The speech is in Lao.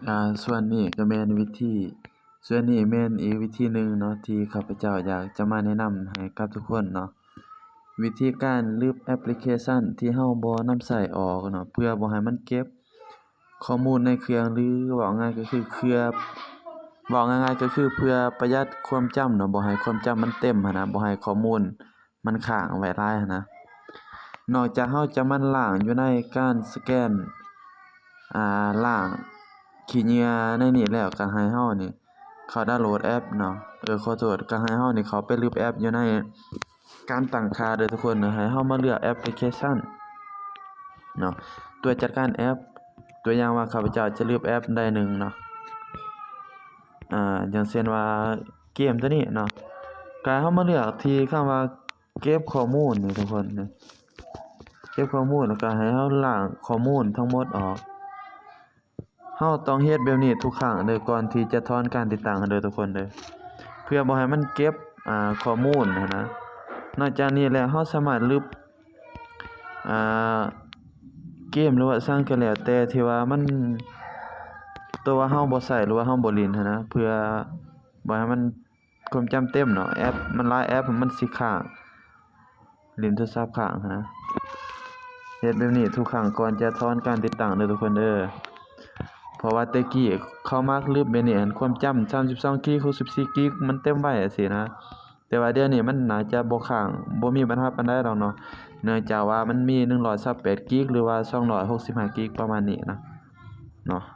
ອາ ສ່ວນນີ້ກໍແມ່ນວິທີ ສ່ວນນີ້ແມ່ນອີກວິທີໜຶ່ງເນາະ ທີ່ຂ້າພະເຈົ້າຢາກຈະມາແນະນຳໃຫ້ກັບທຸກຄົນເນາະ. ວິທີການລຶບແອັບພລິເຄຊັນທີ່ເຮົາບໍ່ນຳໃຊ້ອອກເນາະ ເພື່ອບໍ່ໃຫ້ມັນເກັບຂໍ້ມູນໃນເຄື່ອງ ຫຼື ເວົ້າງ່າຍກໍຄືເພື່ອ ເວົ້າງ່າຍໆກໍຄືເພື່ອປະຢັດຄວາມຈຳເນາະ ບໍ່ໃຫ້ຄວາມຈຳມັນເຕັມຫັ້ນນະ ບໍ່ໃຫ້ຂໍ້ມູນ ມັນຄ້າງໄວ້ຫຼາຍຫັ້ນນະ. ນອກຈາກເຮົາຈະມາລ້າງຢູ່ໃນການສະແກນ ອາ ລ້າງຂີ້ເຫຍື້ອໃນນີ້ແລ້ວ ກໍໃຫ້ເຮົານີ້ເຂົ້າດາວໂຫຼດແອັບເນາະ ເອີ ຂໍໂທດ ກໍໃຫ້ເຮົານີ້ເຂົ້າໄປລຶບແອັບຢູ່ໃນການຕັ້ງຄ່າເດີທຸກຄົນເດີ. ໃຫ້ເຮົາມາເລືອກແອັບພລິເຄຊັນເນາະ ຕົວຈັດການແອັບ ຕົວຢ່າງວ່າຂ້າພະເຈົ້າຈະລຶບແອັບໃດໜຶ່ງເນາະ ອາ ຢ່າງເຊັ່ນວ່າເກມຕົວນີ້ເນາະ ກໍໃຫ້ເຮົາມາເລືອກທີ່ຄຳວ່າ ເກັບຂໍ້ມູນນີ້ທຸກຄົນນີ້ ເກັບຂໍ້ມູນ ແລ້ວກໍໃຫ້ເຮົາລ້າງຂໍ້ມູນທັງໝົດອອກ. ເຮົາຕ້ອງເຮັດແບບນີ້ທຸກຄັ້ງເດີ ກ່ອນທີ່ຈະຖອນການຕິດຕັ້ງເດີທຸກຄົນເດີ ເພື່ອບໍ່ໃຫ້ມັນເກັບ ອາ ຂໍ້ມູນຫັ້ນນະ. ນອກຈາກນີ້ແລ້ວ ເຮົາສາມາດລຶບ ອາ ເກມ ຫຼືວ່າອີ່ຫຍັງກໍແລ້ວແຕ່ທີ່ວ່າມັນ ຕົວວ່າເຮົາບໍ່ໃຊ້ ຫຼືວ່າເຮົາບໍ່ຫຼິ້ນຫັ້ນນະ ເພື່ອບໍ່ໃຫ້ມັນ ຄວາມຈຳເຕັມເນາະ ແອັບມັນຫຼາຍແອັບມັນຊິຄ້າງ ຫຼິ້ນໂທລະສັບຄ້າງຫັ້ນນະ. ເຮັດແບບນີ້ທຸກຄັ້ງກ່ອນຈະຖອນການຕິດຕັ້ງເດີທຸກຄົນເດີ ເພາະວ່າແຕ່ກີ້ເຂົາມັກລຶບແບບນີ້ຫັ້ນ ຄວາມຈຳສາມສິບສອງກິກ ຫົກສິບສີ່ກິກ ມັນເຕັມໄວຈັ່ງຊີ້ນະ. ແຕ່ວ່າດຽວນີ້ມັນໜ້າຈະບໍ່ຄ້າງ ບໍ່ມີບັນຫາປານໃດດອກເນາະ ເນື່ອງຈາກວ່າມັນມີໜຶ່ງຮ້ອຍຊາວແປດກິກ ຫຼືວ່າສອງຮ້ອຍຫົກສິບຫ້າກິກ ປະມານນີ້ນະເນາະ.